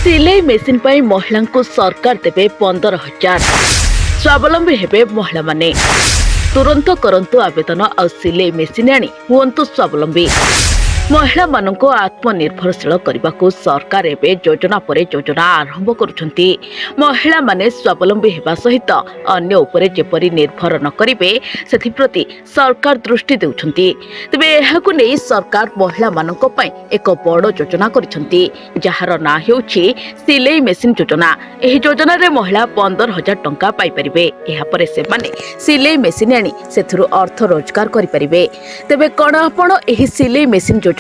ସିଲେଇ ମେସିନ୍ ପାଇଁ ମହିଳାଙ୍କୁ ସରକାର ଦେବେ 15,000। ସ୍ୱାବଲମ୍ବୀ ହେବେ ମହିଳାମାନେ। ତୁରନ୍ତ କରନ୍ତୁ ଆବେଦନ ଆଉ ସିଲେଇ ମେସିନ୍ ଆଣି ହୁଅନ୍ତୁ ସ୍ୱାବଲମ୍ବୀ। ମହିଳାମାନଙ୍କୁ ଆତ୍ମନିର୍ଭରଶୀଳ କରିବାକୁ ସରକାର ଏବେ ଯୋଜନା ପରେ ଯୋଜନା ଆରମ୍ଭ କରୁଛନ୍ତି। ମହିଳାମାନେ ସ୍ୱାବଲମ୍ବୀ ହେବା ସହିତ ଅନ୍ୟ ଉପରେ ଯେପରି ନିର୍ଭର ନ କରିବେ, ସେଥିପ୍ରତି ସରକାର ଦୃଷ୍ଟି ଦେଉଛନ୍ତି। ତେବେ ଏହାକୁ ନେଇ ସରକାର ମହିଳାମାନଙ୍କ ପାଇଁ ଏକ ବଡ଼ ଯୋଜନା କରିଛନ୍ତି, ଯାହାର ନାଁ ହେଉଛି ସିଲେଇ ମେସିନ୍ ଯୋଜନା। ଏହି ଯୋଜନାରେ ମହିଳା 15,000 ଟଙ୍କା ପାଇପାରିବେ। ଏହାପରେ ସେମାନେ ସିଲେଇ ମେସିନ୍ ଆଣି ସେଥିରୁ ଅର୍ଥ ରୋଜଗାର କରିପାରିବେ। ତେବେ କ'ଣ ଆପଣ ଏହି ସିଲେଇ ମେସିନ୍ ଯୋଜନାରେ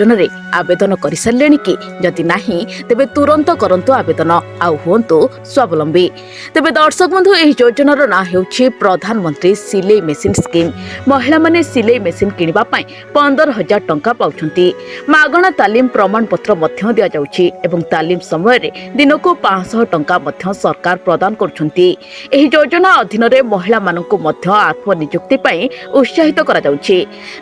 ଆବେଦନ କରିସାରିଲେଣି କି? ଯଦି ନାହିଁ, ତେବେ ତୁରନ୍ତ କରନ୍ତୁ ଆବେଦନ ଆଉ ହୁଅନ୍ତୁ ସ୍ୱାବଲମ୍ବୀ। ତେବେ ଦର୍ଶକ ବନ୍ଧୁ, ଏହି ଯୋଜନାର ନାଁ ହେଉଛି ପ୍ରଧାନମନ୍ତ୍ରୀ ସିଲେଇ ମେସିନ୍ ସ୍କିମ୍। ମହିଳାମାନେ ସିଲେଇ ମେସିନ୍ କିଣିବା ପାଇଁ 15,000 ଟଙ୍କା ପାଉଛନ୍ତି। ମାଗଣା ତାଲିମ ପ୍ରମାଣପତ୍ର ମଧ୍ୟ ଦିଆଯାଉଛି ଏବଂ ତାଲିମ ସମୟରେ ଦିନକୁ 500 ଟଙ୍କା ମଧ୍ୟ ସରକାର ପ୍ରଦାନ କରୁଛନ୍ତି। ଏହି ଯୋଜନା ଅଧୀନରେ ମହିଳାମାନଙ୍କୁ ମଧ୍ୟ ଆତ୍ମନିଯୁକ୍ତି ପାଇଁ ଉତ୍ସାହିତ କରାଯାଉଛି।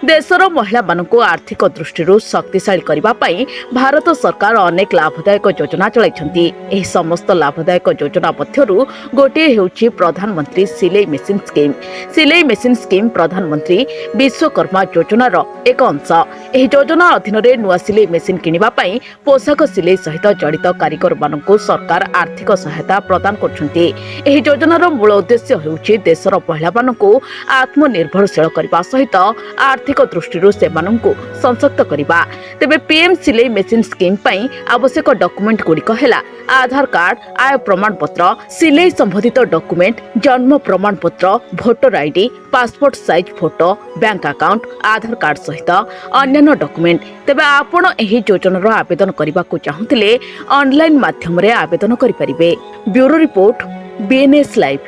ଦେଶର ମହିଳାମାନଙ୍କୁ ଆର୍ଥିକ ଦୃଷ୍ଟିରୁ ଶକ୍ତିଶାଳୀ କରିବା ପାଇଁ ଭାରତ ସରକାର ଅନେକ ଲାଭଦାୟକ ଯୋଜନା ଚଳାଇଛନ୍ତି। ଏହି ସମସ୍ତ ଲାଭଦାୟକ ଯୋଜନା ମଧ୍ୟରୁ ଗୋଟିଏ ହେଉଛି ପ୍ରଧାନମନ୍ତ୍ରୀ ସିଲେଇ ମେସିନ୍ ସ୍କିମ୍। ସିଲେଇ ମେସିନ୍ ସ୍କିମ୍ ପ୍ରଧାନମନ୍ତ୍ରୀ ବିଶ୍ୱକର୍ମା ଯୋଜନାର ଏକ ଅଂଶ। ଏହି ଯୋଜନା ଅଧୀନରେ ନୂଆ ସିଲେଇ ମେସିନ୍ କିଣିବା ପାଇଁ ପୋଷାକ ସିଲେଇ ସହିତ ଜଡ଼ିତ କାରିଗରମାନଙ୍କୁ ସରକାର ଆର୍ଥିକ ସହାୟତା ପ୍ରଦାନ କରୁଛନ୍ତି। ଏହି ଯୋଜନାର ମୂଳ ଉଦ୍ଦେଶ୍ୟ ହେଉଛି ଦେଶର ମହିଳାମାନଙ୍କୁ ଆତ୍ମନିର୍ଭରଶୀଳ କରିବା ସହିତ ଆର୍ଥିକ ଦୃଷ୍ଟିରୁ ସେମାନଙ୍କୁ ସଶକ୍ତ କରିବା। ତେବେ ପିଏମ୍ ସିଲେଇ ମେସିନ୍ ସ୍କିମ୍ ପାଇଁ ଆବଶ୍ୟକ ଡକୁମେଣ୍ଟ ଗୁଡ଼ିକ ହେଲା ଆଧାର କାର୍ଡ, ଆୟ ପ୍ରମାଣପତ୍ର, ସିଲେଇ ସମ୍ବନ୍ଧିତ ଡକୁମେଣ୍ଟ, ଜନ୍ମ ପ୍ରମାଣପତ୍ର, voter ID, passport size photo, bank account, ଆଧାର କାର୍ଡ ସହିତ ଅନ୍ୟାନ୍ୟ ଡକୁମେଣ୍ଟ। ତେବେ ଆପଣ ଏହି ଯୋଜନାର ଆବେଦନ କରିବାକୁ ଚାହୁଁଥିଲେ ଅନଲାଇନ୍ ମାଧ୍ୟମରେ ଆବେଦନ କରିପାରିବେ। Bureau report, BNS live.